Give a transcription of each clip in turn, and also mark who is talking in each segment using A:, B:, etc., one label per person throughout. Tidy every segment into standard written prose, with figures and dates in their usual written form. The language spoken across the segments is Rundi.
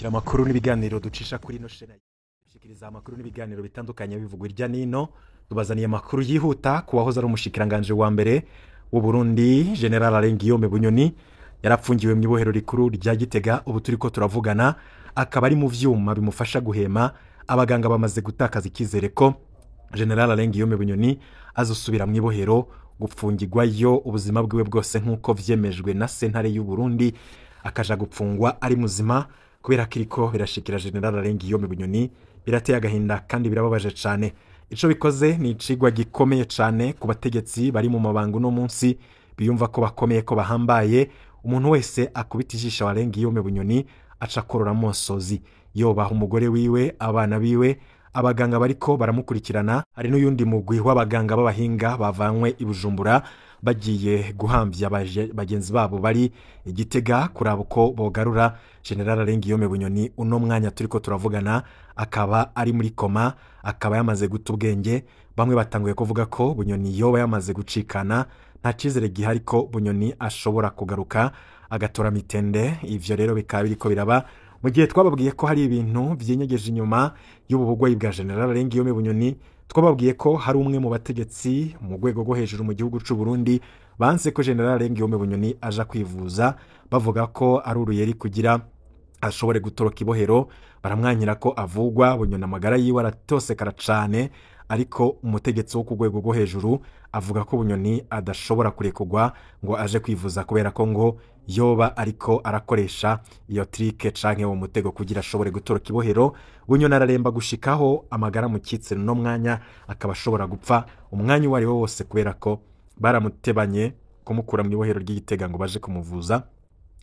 A: Kurikira amakuru n'ibiganiro ducisha kuri ino shene, shikiriza amakuru n'ibiganiro bitandukanye bivugwa irya nino. Tubazaniye amakuru yihuta ku wahoze ari umushikiranganje wa mbere w'u Burundi, General Alain Guillaume Bunyoni. Yarapfungiwe mu ibohero rikuru rya Gitega. Ubu turiko turavugana akaba ari mu vyuma bimufasha guhema. Abaganga bamaze gutakaza icyizere ko General Alain Guillaume Bunyoni azosubira mu ibohero gupfungirwayo ubuzima bwiwe bwose, nk'uko vyemejwe na sentare y'u Burundi, akaja gupfungwa ari muzima, kubera ko iriko birashikira General Alain Guillaume Bunyoni birateye agahinda kandi birababaje cane. Ico bikoze ni icigwa gikomeye cane ku bategetsi bari mu mabanga uno munsi, biyumva ko bakomeye, ko bahambaye. Umuntu wese akubita ijisho Alain Guillaume Bunyoni aca akorora amosozi, yobaha umugore wiwe, abana biwe, abaganga bariko baramukurikirana. Hari n'uyundi mugwi w'abaganga b'abahinga bavanywe i Bujumbura bagiye guhamvya bagenzi babo bari i Gitega kuraba uko bogarura General Alain Guillaume Bunyoni. Uno mwanya turiko turavugana akaba ari muri koma, akaba yamaze guta ubwenge. Bamwe batanguye kuvuga ko Bunyoni yoba yamaze gucikana, nta cizere gihari ko Bunyoni ashobora kugaruka agatora mitende. Ivyo rero bikaba biriko biraba mu gihe twababwiye ko hari ibintu vyinyegeje inyuma y'ubu bugwayi bwa General Alain Guillaume Bunyoni. Twababwiye ko hari umwe mu bategetsi mu rwego rwo hejuru mu gihugu c'u Burundi banse ko General Alain Guillaume Bunyoni aja kwivuza, bavuga ko ari uruyeri kugira ashobore gutoroka ibohero. Baramwanyira ko avugwa. Bunyoni amagara yiwe aratosekara cane, ariko umutegetsi wo ku rwego rwo hejuru avuga ko Bunyoni adashobora kurekurwa ngo aje kwivuza, kubera ko ngo yoba ariko arakoresha iyo trike canke uwo mutego kugira ashobore gutoroka ibohero. Bunyoni araremba gushikaho amagara mu kitse, no mwanya akaba ashobora gupfa umwanya uwo ari wo wose, kubera ko baramutebanye kumukura mu ibohero ry'Igitega ngo baje kumuvuza,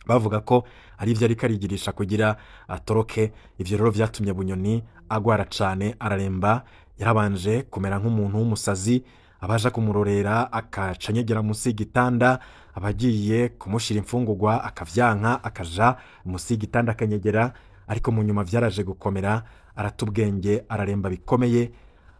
A: bavuga ko ari ivyo ariko arigirisha kugira atoroke. Ivyo rero vyatumye Bunyoni agwara cane, araremba, yarabanje kumera nk'umuntu w'umusazi. Abaja kumurorera akaca anyegera munsi y'igitanda, abagiye kumushira imfungurwa akavyanka, akaja munsi y'igitanda akanyegera. Ariko mu nyuma vyaraje gukomera, arata ubwenge, araremba bikomeye.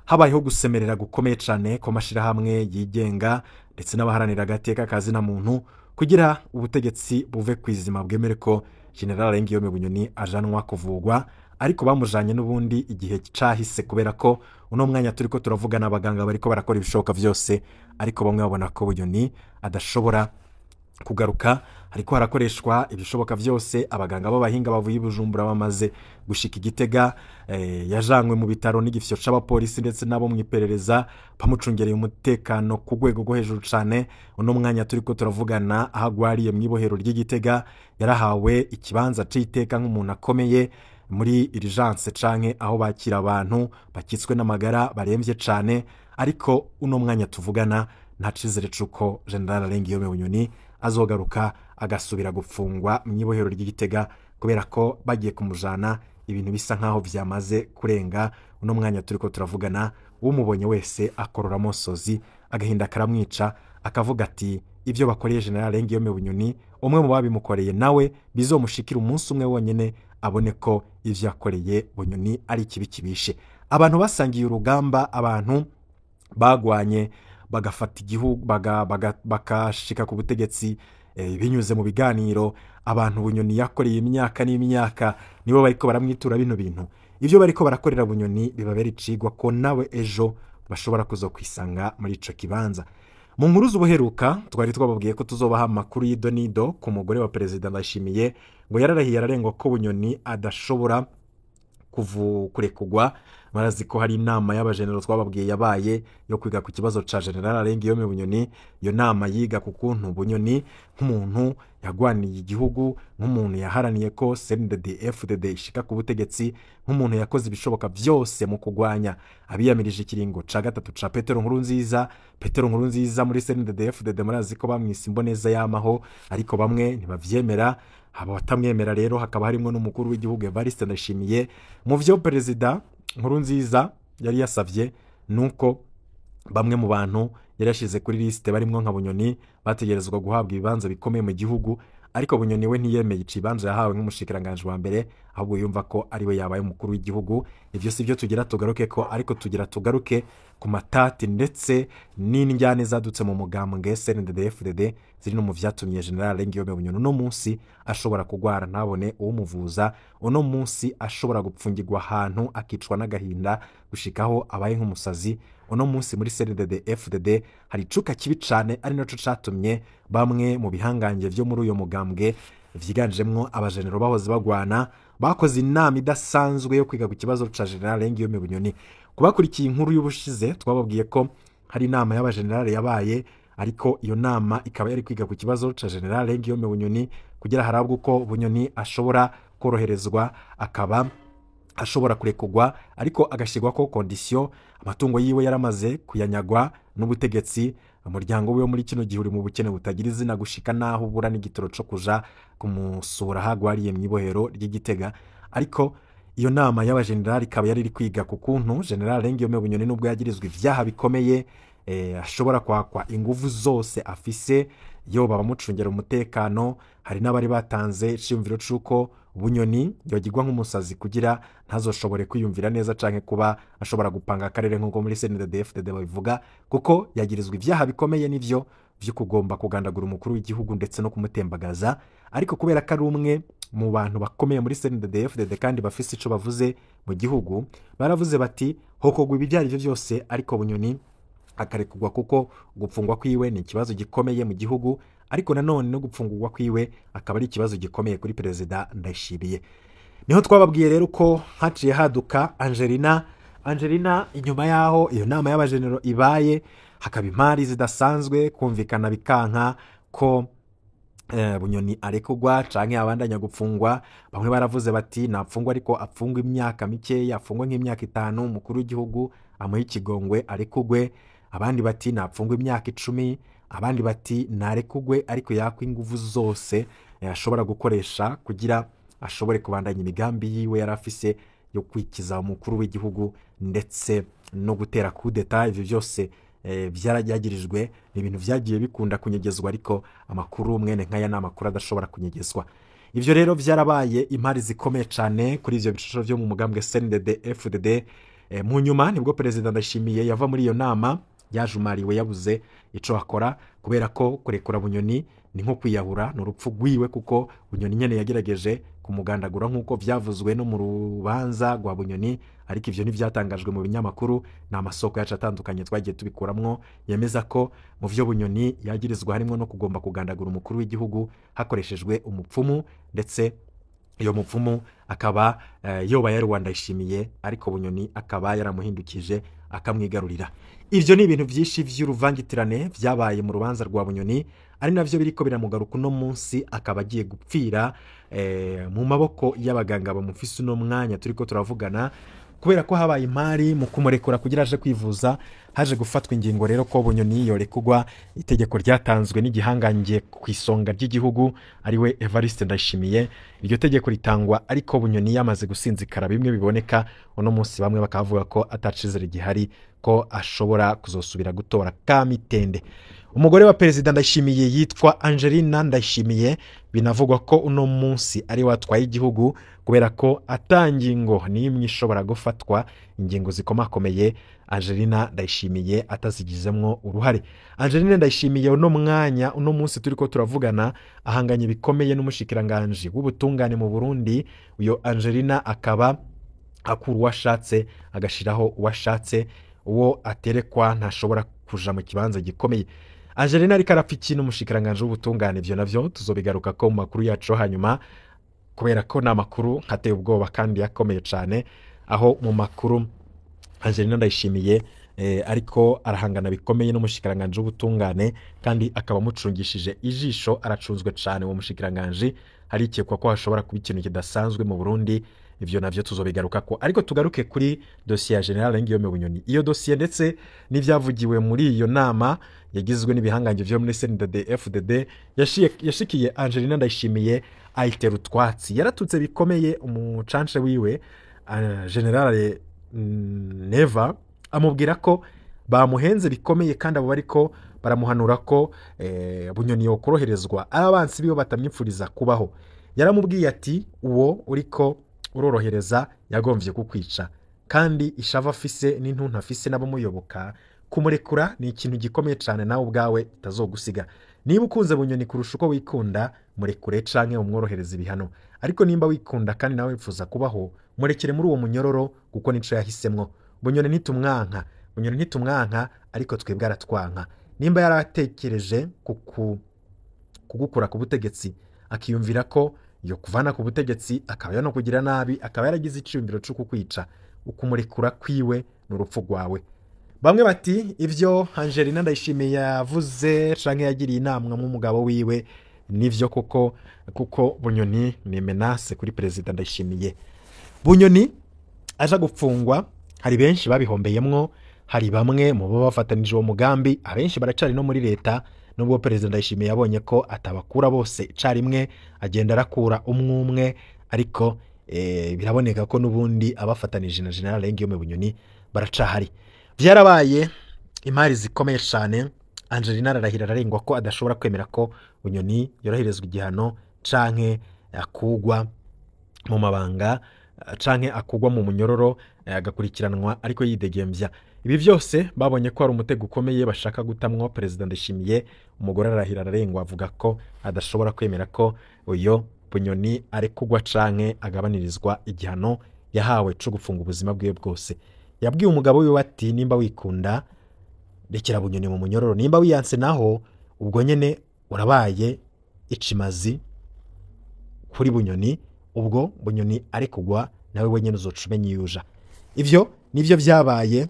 A: Habayeho gusemerera gukomeye cane ku mashirahamwe yigenga ndetse n'abaharanira agateka ka zina muntu kugira ubutegetsi buve kwizima, bwemere ko General Alain Guillaume Bunyoni ajanwa kuvugwa. Ariko bamujanye n'ubundi igihe cahise, kubera ko uno mwanya turiko turavugana abaganga bariko barakora ibishoboka vyose, ariko bamwe babona ko Bunyoni adashobora kugaruka. Hariko harakoreshwa ibishoboka vyose. Abaganga b'abahinga bavuye i Bujumbura bamaze gushika i Gitega. Yajanywe mu bitaro n'igifyo c'abapolisi ndetse nabo mu iperereza bamucungereye umutekano ku rwego rwo hejuru cane. Uno mwanya turiko turavugana aho agwariye mu ibohero ry'Igitega, yarahawe ikibanza c'iteka nk'umuntu akomeye muri urgence canke aho bakira abantu bakitswe n'amagara baremvye cane. Ariko uno mwanya tuvugana nta cizere c'uko General Alain Guillaume Bunyoni azogaruka agasubira gupfungwa mu ibohero ry'Igitega, kubera ko bagiye kumujana ibintu bisa nkaho vyamaze kurenga. Uno mwanya turiko turavugana umubonye wese akorora amosozi, agahinda karamwica, akavuga ati ivyo bakoreye General Alain Guillaume Bunyoni, umwe mu babimukoreye nawe bizomushikira umunsi umwe wonyene, abone ko ivyo yakoreye Bunyoni ari ikibi kibishe. Abantu basangiye urugamba, abantu bagwanye bagafata igihugu, bakashika ku butegetsi binyuze mu biganiro, abantu Bunyoni yakoreye imyaka n'imyaka, nibo bariko baramwitura bino bintu. Ivyo bariko barakorera Bunyoni bibabera icigwa ko nawe ejo bashobora kuzokwisanga muri ico kibanza. Mu nkuru z'ubuheruka twari twababwiye ko tuzobaha amakuru y'idonido ku mugore wa Perezida Ndayishimiye, ngo yararahiye ararengwa ko Bunyoni adashobora kurekugwa. Marazi ko hari inama y'abajenero twababwiye yabaye yo kwiga ku kibazo ca General Alain Guillaume Bunyoni. Iyo nama yiga ku kuntu Bunyoni, nk'umuntu yagwaniye igihugu, nk'umuntu yaharaniye ko CNDD FDD ishika ku butegetsi, nk'umuntu yakoze ibishoboka vyose mu kugwanya abiyamirije ikiringo ca gatatu ca Petero Nkurunziza. Petero Nkurunziza muri CNDD FDD murazi ko bamwise imboneza yamaho, ariko bamwe ntibavyemera. Abo batamwemera rero hakaba harimwo n'umukuru w'igihugu Evariste Ndayishimiye. Mu vyo Perezida Nkurunziza yari yasavye nuko bamwe mu bantu yari yashize kuri liste barimwo nka Bunyoni bategerezwa guhabwa ibibanza bikomeye mu gihugu, ariko Bunyoni we ntiyemeye ikibanza yahawe nk'umushikiranganje wa mbere, ahubwo yumva ko ari we yabaye umukuru w'igihugu. Ivyo si byo tugira tugaruke ko, ariko tugira tugaruke ku matati ndetse n'indyane zadutse mu mugambwe CNDD-FDD ziri no mu vyatumye General Guillaume Bunyoni uno munsi ashobora kugwara ntabone uwumuvuza, uno munsi ashobora gupfungirwa ahantu akicwa n'agahinda gushikaho abaye nk'umusazi. Uno munsi muri CNDD FDD hari icuka kibi cane, ari naco catumye bamwe mu bihangange vyo muri uyo mugambwe vyiganjemwo abajenero bahoze bagwana bakoze inama idasanzwe yo kwiga ku kibazo ca General Guillaume Bunyoni. Kubakurikiye inkuru y'ubushize twababwiye ko hari inama y'abajenerali yabaye, ariko iyo nama ikaba yari kwiga ku kibazo ca General Guillaume Bunyoni kugira harabwe uko Bunyoni ashobora koroherezwa akaba ashobora kurekugwa, ariko agashyirwa ko condition. Amatungo yiwe yaramaze kuyanyagwa n'ubutegetsi, umuryango wiwe muri kino gihe uri mu bukene butagira izina gushika naho ubura n'igitoro co kuja kumusura hagwariye mw'ibohero ry'Igitega. Ariko iyo nama y'abajenerali ikaba yari iri kwiga ku kuntu General Guillaume Bunyoni nubwo yagirizwa ivyaha bikomeye, ashobora kwakwa inguvu zose afise, yoba abamucungera umutekano. Hari n'abari batanze iciyumviro c'uko Bunyoni yogirwa nk'umusazi kugira ntazoshobore kwiyumvira neza canke kuba ashobora gupanga akarere nk'uko muri CNDD-FDD babivuga, kuko yagirizwa ivyaha bikomeye n'ivyo vyo kugomba kugandagura umukuru w'igihugu ndetse no kumutembagaza. Ariko kubera ko ari umwe mu bantu bakomeye muri CNDD-FDD kandi bafise ico bavuze mu gihugu, baravuze bati hokogwa ibyo arivyo byose ariko Bunyoni akarekugwa, kuko gupfungwa kwiwe ni ikibazo gikomeye mu gihugu, ariko nanone no gupfungurwa kwiwe akaba ari ikibazo gikomeye kuri Perezida Ndayishimiye. Niho twababwiye rero ko haciye haduka Angelina inyuma yaho iyo nama y'abajenero ibaye, hakaba impari zidasanzwe, kumvikana bikanka ko Bunyoni arekugwa canke abandanya gupfungwa. Bamwe baravuze bati napfungwa ariko apfungwa imyaka mikeya, afungwe nk'imyaka 5, umukuru w'igihugu amuhe ikigongwe arekugwe. Abandi bati napfungwa imyaka 10, abandi bati narekugwe ariko yakwa inguvu zose ashobora gukoresha kugira ashobore kubandanya imigambi yiwe yarafise yo kwikiza umukuru w'igihugu ndetse no gutera coup d'etat. Ivyo byose byaragirijwe, ni ibintu vyagiye bikunda kunyegezwa, ariko amakuru mwene nkaya ni amakuru adashobora kunyegezwa. Ivyo rero vyarabaye impari zikomeye cane kuri ivyo bicuco vyo mu mugambwe CNDD FDD. Mu nyuma nibwo Perezida Ndayishimiye yava muri iyo nama yajumariwe, yabuze ico akora, kubera ko kurekura Bunyoni ni nko kwiyahura, ni urupfu rwiwe, kuko Bunyoni nyene yagerageje kumugandagura nk'uko vyavuzwe no mu rubanza rwa Bunyoni, ariko ivyo ntivyatangajwe mu binyamakuru, ni amasoko yacu atandukanye twagiye tubikuramwo yemeza ko mu vyo Bunyoni yagirizwa harimo no kugomba kugandagura umukuru w'igihugu hakoreshejwe umupfumu, ndetse iyo mupfumu akaba yoba yari Ndayishimiye, ariko Bunyoni akaba yaramuhindukije akamwigarurira. Ivyo ni ibintu vyinshi vy'uruvangitirane vyabaye mu rubanza rwa Bunyoni, ari navyo biriko biramugaruka uno munsi, akaba agiye gupfira mu maboko y'abaganga bamufise uno mwanya turiko turavugana, kubera ko habaye impari mu kumurekura kugira aje kwivuza. Haje gufatwa ingingo rero ko Bunyoni yorekugwa, itegeko ryatanzwe n'igihangange ku isonga ry'igihugu ariwe Evariste Ndayishimiye. Iryo tegeko ritangwa ariko Bunyoni yamaze gusinzikara bimwe biboneka uno munsi, bamwe bakavuga ko atacizere gihari ko ashobora kuzosubira gutora kamitende. Umugore wa Perezida Ndayishimiye yitwa Angelina Ndayishimiye, binavugwa ko uno munsi ari watwaye igihugu, kubera ko atangingo n'imwe ishobora gufatwa, ingingo zikomakomeye Angelina Ndayishimiye atazigizemwo uruhare. Angelina Ndayishimiye uno mwanya uno munsi turiko turavugana ahanganye bikomeye n'umushikiranganje w'ubutungane mu Burundi. Uyo Angelina akaba akura uwashatse agashiraho uwashatse, uwo aterekwa ntashobora kuja mu kibanza gikomeye. Angelina ariko arapfa ikintu umushikiranganje w'ubutungane, ivyo navyo tuzobigaruka ko mu makuru yacu hanyuma, kubera ko ni amakuru nkateye ubwoba kandi yakomeye cane, aho mu makuru Angelina Ndayishimiye ariko arahangana bikomeye n'umushikiranganje w'ubutungane, kandi akaba amucungishije ijisho, aracunzwe cane uwo mushikiranganje, harikekwa ko hashobora kuba ikintu kidasanzwe mu Burundi. Ivyo navyo tuzobigaruka ko, ariko tugaruke kuri dossier ya General Guillaume Bunyoni. Iyo dossier ndetse n'ivyavugiwe muri iyo nama yagizwe n'ibihangange vyo muri CNDD FDD yashikiye Angelina Ndayishimiye ayitera utwatsi, yaratutse bikomeye umucanche wiwe General Neva, amubwira ko bamuhenze bikomeye, kandi abo bariko baramuhanura ko Bunyoni yokoroherezwa abansi biwe batamwipfuriza kubaho. Yaramubwiye ati uwo uriko urorohereza yagomvye kukwica, kandi ishava afise n'intuntu afise n'abamuyoboka Kumurekura ni ikintu gikomeye cyane, nawe ubwawe itazogusiga. Niba ukunze Bunyoni kurusha uko wikunda, murekure canke umworohereza ibihano. Ariko nimba wikunda kandi nawe wifuza kubaho, murekere muri uwo munyororo kuko nico yahisemwo. Bunyoni ntitumwanka, Bunyoni ntitumwanka, ariko twebwe aratwanka. Nimba yaratekereje kugukura ku butegetsi, akiyumvira ko yo kuvana ku butegetsi akaba yano kugira nabi, akaba yaragize iciyumviro cyo kukwica, ukumurekura kwiwe n'urupfu rwawe. Bamwe bati ivyo Angelina Ndayishimiye yavuze canke yagiriye inama nk'umugabo wiwe nivyo koko, kuko Bunyoni ni menace kuri Perezida Ndayishimiye. Bunyoni aja gupfungwa, hari benshi babihombeyemwo, hari bamwe mu bo bafatanije uwo mugambi, abenshi baracari no muri leta, nubwo Perezida Ndayishimiye yabonye ko atabakura bose icarimwe, agenda arakura umwe umwe, ariko biraboneka ko n'ubundi abafatanije na General Guillaume Bunyoni baracahari. Vyarabaye imari zikomeye cyane. Angelina ararahira ararengwa ko adashobora kwemera ko Bunyoni yoroherezwa igihano canke akugwa mu mabanga canke akugwa mu munyororo agakurikiranwa ariko yidegembya. Ibi byose babonye ko ari umutego ukomeye bashaka gutamwo Perezida Ndayishimiye. Umugore ararahira ararengwa avuga ko adashobora kwemera ko uyo Bunyoni arekugwa canke agabanirizwa igihano yahawe co gufunga ubuzima bwiwe bwose. Yabwiye umugabo wiwe ati nimba wikunda rekera Bunyoni mu munyororo, nimba wiyanse naho ubwo nyene urabaye icimazi kuri Bunyoni, ubwo Bunyoni arekugwa nawe wenyene uzoca umenya iyuja. Ivyo nivyo vyabaye,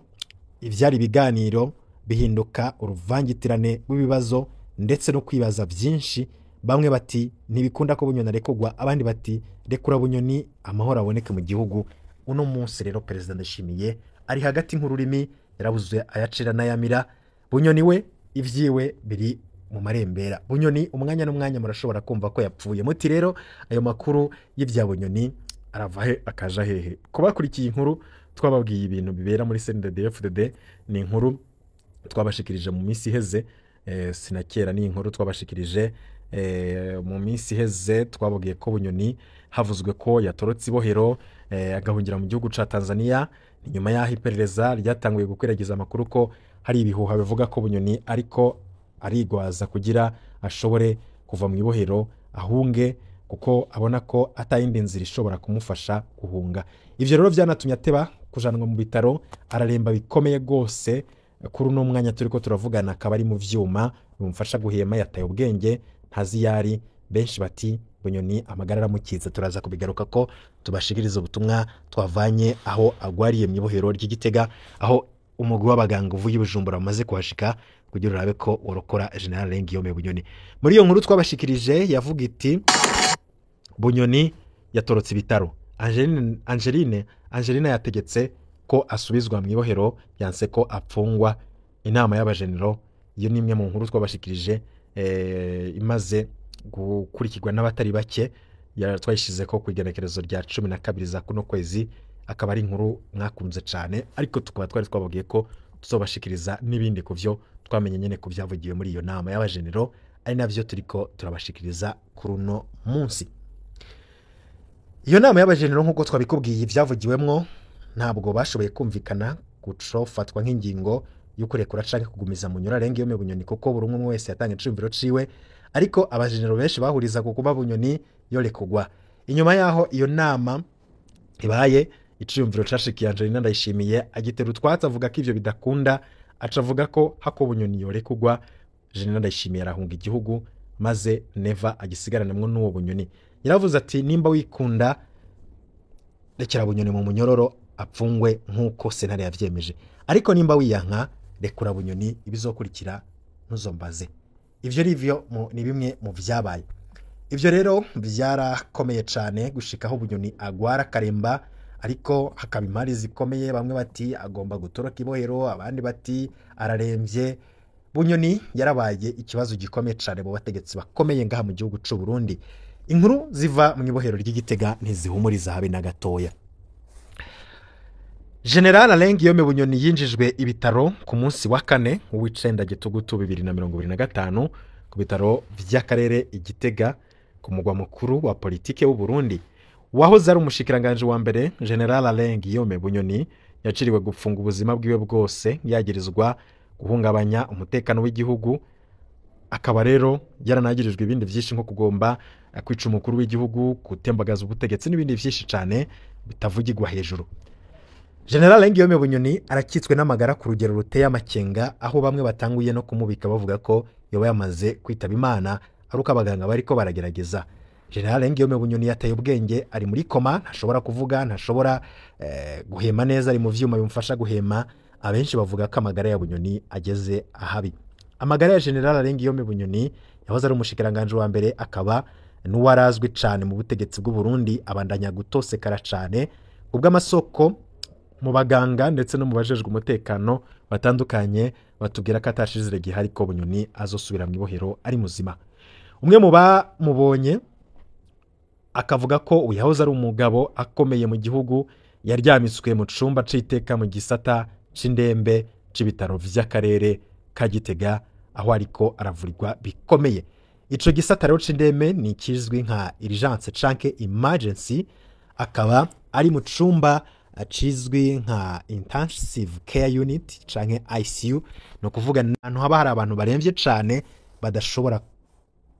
A: ivyari ibiganiro bihinduka uruvangitirane rw'ibibazo ndetse no kwibaza byinshi. Bamwe bati ntibikunda ko Bunyoni arekugwa, abandi bati rekura Bunyoni amahoro aboneke mu gihugu. Uno munsi rero Perezida Ndayishimiye ari hagati nk'ururimi, yarabuze ayacira n'ayamira. Bunyoni we ivyiwe biri mu marembera. Bunyoni umwanya n'umwanya murashobora kumva ko yapfuye. Muti rero ayo makuru y'ivya Bunyoni arava he akaja hehe? Kubakurikiye inkuru twababwiye ibintu bibera muri CNDD-FDD, ni inkuru twabashikirije mu minsi iheze, sinakera ni inkuru twabashikirije mu minsi iheze. Twababwiye ko Bunyoni havuzwe ko yatorotse ibohero agahungira mu gihugu ca Tanzania. Nyuma y'aho iperereza ryatanguye gukwiragiza amakuru ko hari ibihuha bivuga ko Bunyoni ariko arigwaza kugira ashobore kuva mu ibohero ahunge, kuko abona ko atayindi nzira ishobora kumufasha guhunga. Ivyo rero vyanatumye ateba kujanwa mu bitaro, araremba bikomeye gose. Kuri uno mwanya turiko turavugana akaba ari mu vyuma bimufasha guhema, yataye ubwenge ntazi yari. Benshi bati Bunyoni amagara aramukiza. Turaza kubigaruka ko tubashikiriza ubutumwa twavanye aho agwariye mu ibohero ry'Igitega, aho umugwi w'abaganga uvuye i Bujumbura bamaze kuhashika kugira urabe ko worokora General Guillaume Bunyoni. Muri iyo nkuru twabashikirije yavuga iti Bunyoni yatorotse ibitaro, Angelina yategetse ko asubizwa mu ibohero, yanse ko apfungwa. Inama y'abajenero, iyo ni imwe mu nkuru twabashikirije imaze gukurikirwa n'abatari bake, twayishize ko ku igenekerezo rya 12 za kuno kwezi, akaba ari inkuru mwakunze cyane, ariko tukaba twari twababwiye ko tuzobashikiriza n'ibindi kuvyo twamenye nyene ku byavugiwe muri iyo nama y'abajenero, ari navyo turiko turabashikiriza kuri uno munsi. Iyo nama y'abajenero nk'uko twabikubwiye ibyavugiwemwo, ntabwo bashoboye kumvikana gucofatwa nk'ingingo y'ukurekura canke kugumiza Munyura Alain Guillaume Bunyoni, kuko buri umwe wese yatanga iciyumviro ciwe, ariko abajenero benshi bahuriza ku kuba Bunyoni yorekugwa. Inyuma yaho iyo nama ibaye, iciyumviro cashikiye Angelina Ndayishimiye agitera utwatsi avuga ko ivyo bidakunda, aca avuga ko hako Bunyoni yorekugwa General Ndayishimiye arahunga igihugu, maze Neva agisigaranamwo n'uwo Bunyoni. Yaravuze ati nimba wikunda rekera Bunyoni mu munyororo apfungwe nk'uko sentare yavyemeje, ariko nimba wiyanka rekura Bunyoni, ibizokurikira ntuzombaze. Ivyo rivyo ni bimwe mu vyabaye. Ivyo rero byarakomeye cane gushikaho Bunyoni agwara karemba, ariko hakaba imari zikomeye, bamwe bati agomba gutoroka ibohero, abandi bati araremvye. Bunyoni yarabaye ikibazo gikomeye cane mu bategetsi bakomeye ngaha mu gihugu c'u Burundi. Inkuru ziva mu ibohero ry'Igitega ntizihumuriza habe na gatoya. General Alain Guillaume Bunyoni yinjijwe ibitaro ku munsi wa kane w'icenda gitugutu 2025 ku bitaro vy'akarere Igitega ku mugwa mukuru wa politike w'u Burundi. Wahoze ari umushikiranganje wa mbere General Alain Guillaume Bunyoni yaciriwe gupfunga ubuzima bwiwe bwose, yagirizwa guhungabanya umutekano w'igihugu. Akaba rero yaranagirijwe ibindi vyinshi nko kugomba kwica umukuru w'igihugu, gutembagaza ubutegetsi n'ibindi vyinshi cane bitavugirwa hejuru. General Guillaume Bunyoni arakitswe n'amagara ku rugero ruteye amakenga, aho bamwe batanguye no kumubika bavuga ko yoba yamaze kwitaba Imana ari uko abaganga bariko baragerageza. General Guillaume Bunyoni yataye ubwenge, ari muri koma, ntashobora kuvuga, ntashobora guhema neza, ari mu vyuma bimufasha guhema. Abenshi bavuga ko amagara ya Bunyoni ageze ahabi. Amagara ya General Guillaume Bunyoni yahoze ari umushikiranganje wa mbere, akaba n'uwarazwi cane mu butegetsi bw'u Burundi, abandanya gutosekara cane ubw'amasoko mu baganga ndetse no mu bajejwe umutekano batandukanye batubwira ko atashizire gihari ko Bunyoni azosubira mu ibohero ari muzima. Umwe mu bamubonye akavuga ko uyahoze ari umugabo akomeye mu gihugu yaryamitswe mu cumba c'iteka mu gisata c'indembe c'ibitaro vy'akarere ka Gitega, aho ariko aravurirwa bikomeye. Ico gisata rero c'indembe ni kizwi nka urgence canke emergency, akaba ari mu cumba cizwi nka intensive care unit canke ICU. No kuvuga ahantu haba hari abantu baremvye cane badashobora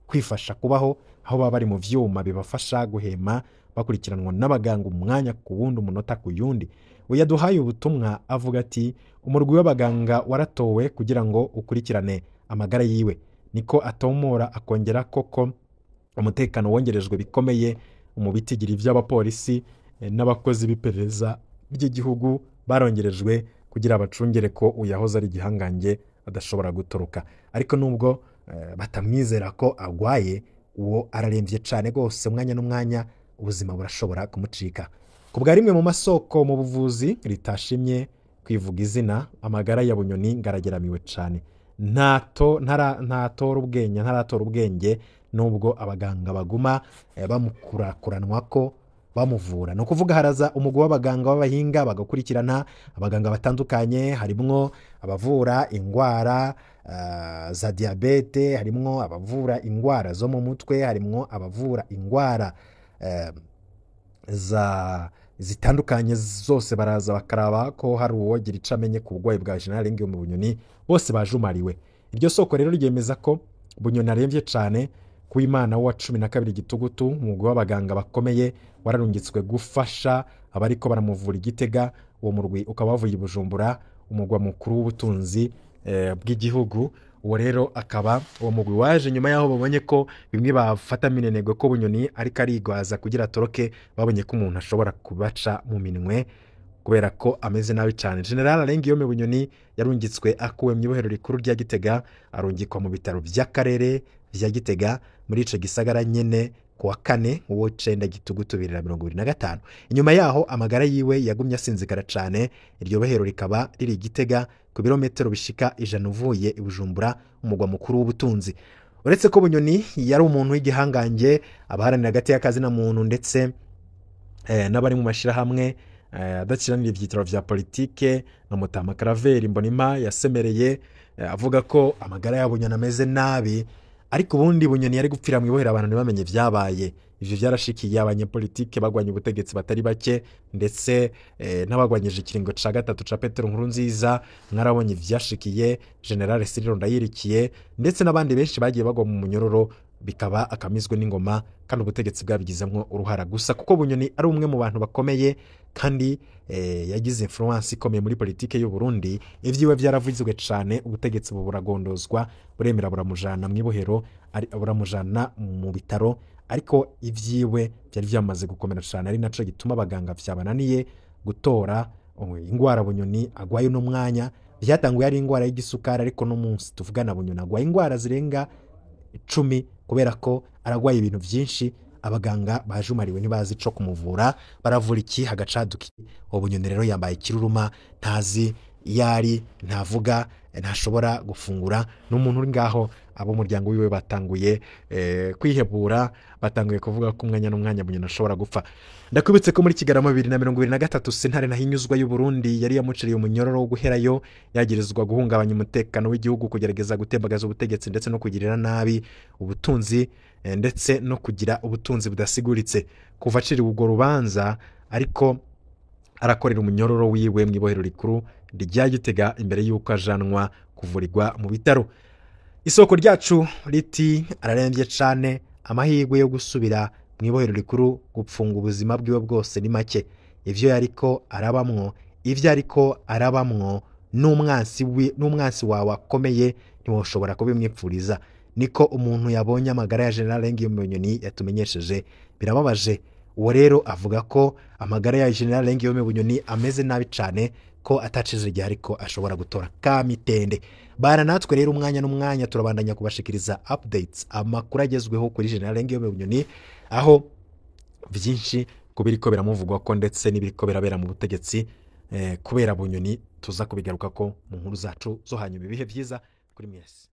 A: kwifasha kubaho, aho baba bari mu vyuma bibafasha guhema, bakurikiranwa n'abaganga umwanya ku wundi, umunota ku yundi. Uyaduhaye ubutumwa avuga ati umurwi w'abaganga waratowe kugira ngo ukurikirane amagara yiwe, niko atomora, akongera koko umutekano wongerejwe bikomeye mu bitigiri vy'abapolisi n'abakozi b'iperereza ry'igihugu barongerejwe kugira bacungere ko uyahoze ari igihangange adashobora gutoroka. Ariko nubwo batamwizera ko agwaye, uwo araremvye cane gose, umwanya n'umwanya ubuzima burashobora kumucika. Kubwa rimwe mu masoko mu buvuzi ritashimye kwivuga izina, amagara ya Bunyoni ngarageramiwe cane, ntatora ubwenge, ntaratora ubwenge nubwo abaganga baguma bamukurakuranwa ko bamuvura. No kuvuga haraza umugwi w'abaganga b'abahinga bagakurikirana abaganga batandukanye, harimwo abavura ingwara za diabete, harimwo abavura ingwara zo mu mutwe, harimwo abavura ingwara za zitandukanye zose, baraza bakaraba ko hari uwogira ico amenye ku burwayi bwa General Guillaume Bunyoni, bose bajumariwe. Iryo soko rero ryemeza ko Bunyoni aremvye cane. Ku Imana wa 12 Gitugutu, umugwi w'abaganga bakomeye wararungitswe gufasha abariko baramuvura Igitega. Uwo murwi ukaba wavuye i Bujumbura, umugwa mukuru w'ubutunzi bw'igihugu. Uwo rero akaba uwo mugwi waje nyuma yaho babonye ko bimwe bafata minenegwe ko Bunyoni ariko arigwaza kugira atoroke, babonye ko umuntu ashobora kubaca mu minwe kubera ko ameze nabi cyane. General Guillaume Bunyoni yarungitswe akuwe mu ibohero rikuru rya Gitega, arungikwa mu bitaro vy'akarere vya Gitega muri ico gisagara nyene kuwa kane uwo 9 Gitugutu 2025. Inyuma yaho amagara yiwe yagumye asinzikara cane. Iryo bohero rikaba riri Gitega ku birometero bishika 100 uvuye i Bujumbura, umugwa mukuru w'ubutunzi. Uretse ko Bunyoni yari umuntu w'igihangange, abaharanira hagati y'akazi na muntu ndetse n'abari mu mashirahamwe adakiranira ivyitiro vya politike na Mutama Claver Mbonimpa yasemereye avuga ko amagara ya Bunyoni ameze nabi. Ariko ubundi Bunyoni yari gupfira mu ibohero abantu ntibamenye vyabaye. Ivyo vyarashikiye abanyepolitike bagwanye ubutegetsi batari bake, ndetse n'abagwanyije ikiringo ca gatatu ca Petero Nkurunziza. Mwarabonye vyashikiye General Cyril Ndayirikiye ndetse n'abandi benshi bagiye bagwa mu munyororo, bikaba akamizwe n'ingoma kandi ubutegetsi bwabigizemwo uruhara. Gusa kuko Bunyoni ari umwe mu bantu bakomeye kandi yagize influence ikomeye muri politike y'u Burundi, ivyiwe vyaravuzwe cane, ubutegetsi buragondozwa, buremera buramujana mu ibohero, buramujana mu bitaro. Ariko ivyiwe byari vyamaze gukomera cane, ari naco gituma abaganga vyabananiye gutora ingwara Bunyoni agwaye no mwanya. Vyatanguye ari ingwara y'igisukari, ariko no munsi tuvugana Bunyoni agwaye ingwara zirenga 10 kubera ko aragwaye ibintu vyinshi. Abaganga bajumariwe ntibazi ico kumuvura, baravura iki hagacaduka. Uwo Bunyoni rero yambaye ikiruruma, ntazi yari, ntavuga, ntashobora gufungura. N'umuntu uri ngaho abo muryango wiwe batanguye kwihebura, batanguye kuvuga ko umwanya n'umwanya Bunyoni ashobora gupfa. Ndakwibutse ko muri Kigarama 2023 sentare ntahinyuzwa y'u Burundi yari yamuciriye umunyororo wo guherayo, yagirizwa guhungabanya umutekano w'igihugu, kugerageza gutembagaza ubutegetsi ndetse no kugirira nabi ubutunzi ndetse no kugira ubutunzi budasiguritse. Kuva aciriwe urwo rubanza ariko arakorera umunyororo wiwe mu ibohero rikuru rya Gitega imbere y'uko ajanwa kuvurirwa mu bitaro. Isoko ryacu riti ararembye cane, amahirwe yo gusubira mu ibohero rikuru gupfunga ubuzima bwiwe bwose ni make. Ivyo yariko arabamwo, ivyo ariko arabamwo n'umwansi wawe akomeye ntiwoshobora kubimwipfuriza. Niko umuntu yabonye amagara ya General Guillaume Bunyoni yatumenyesheje. Birababaje. Uwo rero avuga ko amagara ya General Guillaume Bunyoni ameze nabi cane, ko atacizwe igihe ariko ashobora gutora kamitende. Bana natwe rero umwanya n'umwanya turabandanya kubashikiriza updates, amakuru agezweho kuri General Guillaume Bunyoni, aho byinshi kubiriko biramuvugwa ko ndetse n'ibiriko birabera mu butegetsi kubera Bunyoni tuza kubigaruka ko mu nkuru zacu zo hanyuma. Ibihe byiza kuri mwese.